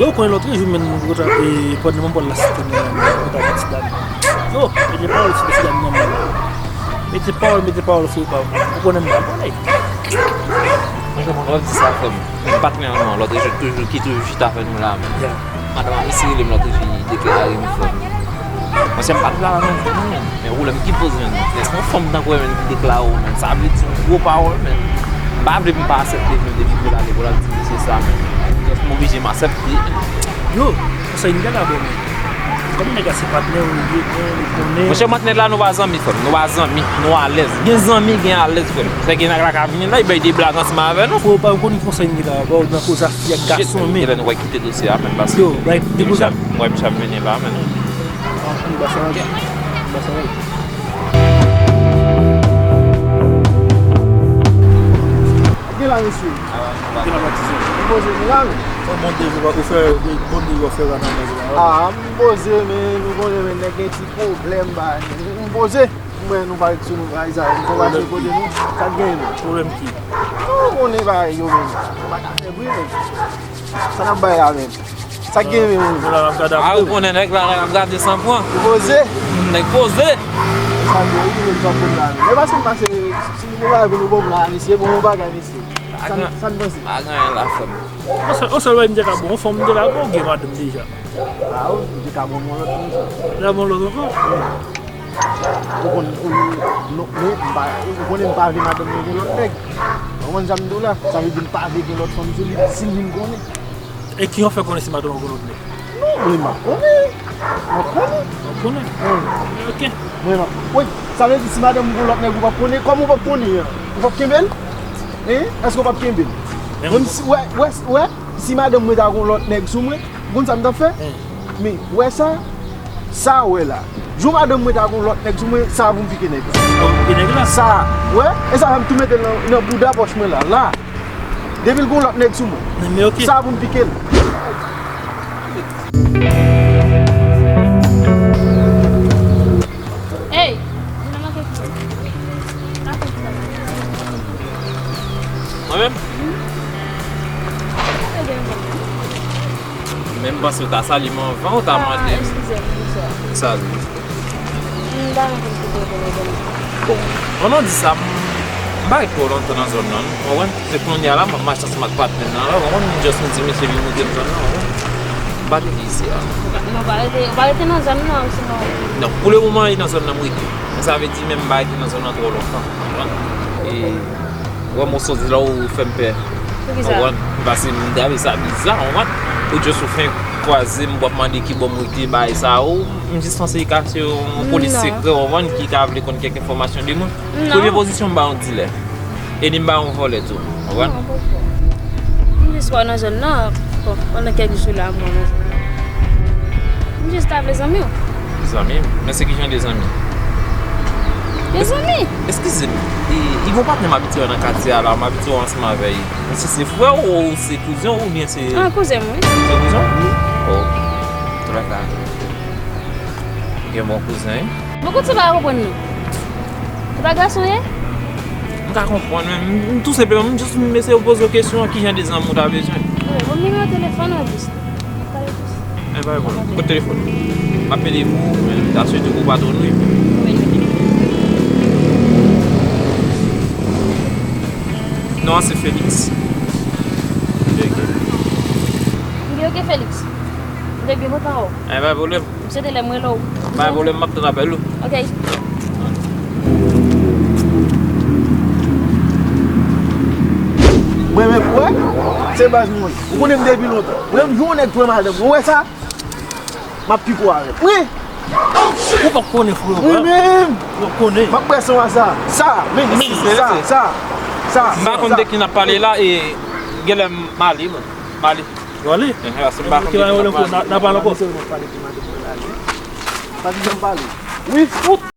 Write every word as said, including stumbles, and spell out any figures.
Ou konnen lòt jou menm, mwen konn e pandan mwen pral la site mwen, mwen konn ti dam. Yo, mete pawòl sou ti dam nan, mwen. Mete pawòl, mete pawòl, frè pa m. Ou konnen m pa konnen. Mwen konn lòt di sa, frè m. Men patnè an, lòt jou, toujou, ki toujou chita avè nou la, men. Yeah. Madanm an, misye rele m lòt jou, li deklare m, frè m. Mwen, se m pa t la, non, frè m, men. Men ou lè m ki poze, men. Lè se yon fanm tankou w, men, ki deklare w, men. Sa vle di yon gwo pawòl, men. M pa vle pou m pa aksepte, men, depi pou l ale, pou l al di misye sa, men. Just m oblije m aksepte. Yo, konsèy m te ka ba w, men. Kòm nèg la se patnè w, li ye, men, li konnen. Monchè, patnè la, nou pa zanmi, frè m. Nou pa zanmi, nou alèz. Gen zanmi, gen alèz, frè m. Sa gen nèg la ka vini la, li bay de blag ansanm avè nou. Frè, ou pa konn konsèy m te ka ba w nan koze a fi ak gason, men. Genlè nou wè kite dosye a, men, paske. Yo, bay, depoze. Mwen, misye ap vini la, men. Ah, ann ba sa ale. Ann ba sa ale. Gen la, mesye. Gen la, Matizè. Ou poze nou la, men. Fè bon de jou, ou fè bon de jou, ou fè ranaman la. Ah, m poze, men, nou konnen, men, nèg gen ti pwoblèm, ba, m poze. M wè nou pa ret sou nou, bay sa, nou pa ret kote nou. Sa k genyen, men? Pwoblèm ki? Nou konnen bagay yo, men. Nou pa ka fè bri, men. Sa n ap bay la, men? Sa k gen, men? Moun la ap gade. Ah, ou konnen nèg la, nèg ap gade san pran. Ou poze? Nèg poze. Sa m di, ou konnen sa pou m la, men. E paske m pase, si nou bagay pou nou bon la, mesye, bon bagay, mesye. Sa n, sa n panse? Pa gen anyen la, frè m. Yon sèl, yon sèl bagay m te ka bon, yon fanm m te ka bon, gen madanm deja. Ah, ou te ka bon, yon lòt fanm sa. Te ka bon lòt ankò? Ou konn, ou, non, non, m pa, ou konnen m pa vle madanm mwen gen lòt nèg. Ou konprann sa m di w la? Sa vle di m pa vle gen lòt fanm sou li, si m vin konnen. E ki w fè konnen si madanm ou gen lòt nèg? Non, mwen m ap konnen. M ap konnen. W ap konnen? Wi. Ok. Mwen m ap, wi, sa vle di si madanm ou gen lòt nèg ou p ap konnen, kòman ou p ap konnen an? Ou p ap kenbe l? Hein? Èske ou p ap kenbe l? Menm si, wè, wè, wè, si madanm mwen ta gen lòt nèg sou mwen, ou konn sa m t ap fè? Hein. Men, wè sa? Sa w wè la. Jou madanm mwen ta gon lòt nèg sou mwen, sa a pou m pike nèg la. Pou pike nèg la? Sa a, wè, e sa fè m tou mete l nan, nan bouda pòch mwen la, la. Depi l gon lòt nèg sou mwen, sa a pou m pike l. Ey, vin nan make pou mwen. Mwen menm? Men m panse w ta salye m anvan, w ta mande m. Ah, eskize m, bonswa. Salut. M pa renmen kote w te nan zòn nan. Bon, non, di sa, m, m pa ret twò lontan nan zòn nan, w konprann? Se kounye a la, m ap mache ansanm ak patnè m nan la, w konprann? M just m di mesye vin montre m zòn nan, w konprann? M pa t isi a. Non, w pa rete, w pa rete nan zòn nan, sinon. Non, pou le moman, e nan zòn nan m rete. Men sa vle di, men m pa rete nan zòn nan twò lontan, w konprann? E Wè, m soti la, ou fè m pè. Poukisa? Ou konprann? Paske m gade sa biza, ou konprann? Ou just ou fenk kwaze m, w ap mande ki bò m rete, bagay sa yo. M jis panse ka se yon polis sekrè, ou konprann, ki ka vle konn kèk enfòmasyon de mwen. Non. Premye pozisyon, m ba yon dilè. E li m ba yon vòlè tou, ou konprann? Non, m konprann. M jis wè w nan zòn nan, bon, pandan kèk jou la, m wè w nan zòn nan. M jis ta vle zanmi w. Zanmi m? Men se ki jan de zanmi? De zanmi. Eskize m, e, e gon patnè m abitye wè nan katye a la, m abitye wè ansanm avè l. Se, se frè w, ou se kouzen w, oubyen se... Ah, kouzen m, wi. Se kouzen w? Wi. Oh, trè ka. Gen bon kouzen, wi. Bon, kote w pa konprann non? Se pa gason ye? M ka konprann, men m, m tou senpleman, m jis m eseye poze w kesyon an, ki jan de zanmi w ta bezwen? Wi, bon, nimewo telefòn ou, anplis. Pale plis. E pa yon pwoblèm. Kote telefòn ou? M ap pede pou ou, men m ta swete pou w pa twò lwen. Wi, wi. Non an se Felix. Ok, ok. Ok, ok, Felix. M te byen kontan wè w. E pa yon pwoblèm. M swete lè m rele w. Pa gen pwoblèm, m ap tann apèl ou. Ok. Mwen menm, wè, se baz mwen. Ou konnen m depi lontan. Mwen menm, yon nèg touye madanm mwen. Ou wè sa? M ap piko avè l. Wi! Ou p ap konnen, frè. Mwen menm! Ou p ap konnen. M ap bwè san a sa. Sa, men, men, sa, sa, sa. M pa konn de ki n ap pale la, e genlè m ale, mwen. M ale. Ou ale? Ehe, paske m pa konn de ki n ap pale. N ap pale ankò. Sa ki jan m pale? Wi, fout!